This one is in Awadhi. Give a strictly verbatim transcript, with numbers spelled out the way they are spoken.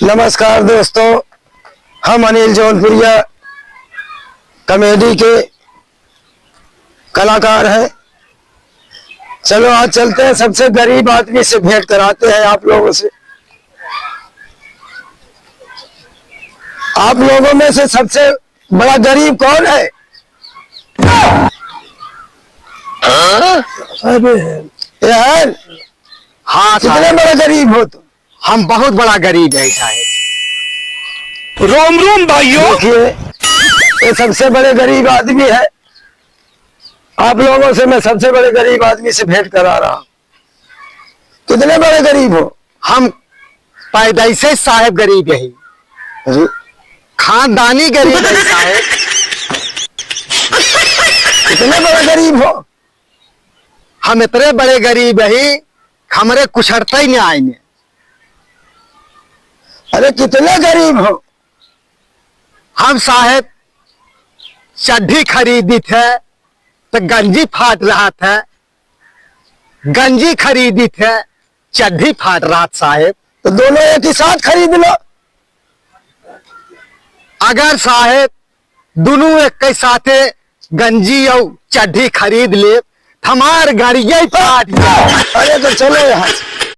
नमस्कार दोस्तों, हम अनिल जौनपुरिया कॉमेडी के कलाकार हैं। चलो, आज चलते हैं, सबसे गरीब आदमी से भेंट कराते हैं आप लोगों से। आप लोगों में से सबसे बड़ा गरीब कौन है? अरे यार, हाँ, कितने साहब। बड़ा गरीब हो तुम? हम बहुत बड़ा गरीब है साहब। रोम रोम भाइयों। देखिए, ये सबसे बड़े गरीब आदमी है। आप लोगों से मैं सबसे बड़े गरीब आदमी से भेंट करा रहा हूँ। कितने बड़े गरीब हो? हम पैदाइश से साहब गरीब है। अरे। खानदानी गरीब है साहब। कितने बड़े गरीब हो? हम इतने बड़े गरीब है, हमरे कुछ अड़ता ही नहीं आएंगे। अरे, कितने गरीब हो? हम साहेब चड्ढी खरीदी थे तो गंजी फाट रहा था, गंजी खरीदी थे चड्ढी फाट रहा था साहेब। तो दोनों एक ही साथ खरीद लो। अगर साहेब दुनू एक के साथे गंजी और चड्ढी खरीद ले, हमार गड़िया ही फाट जाए। अरे तो चलो यहाँ से।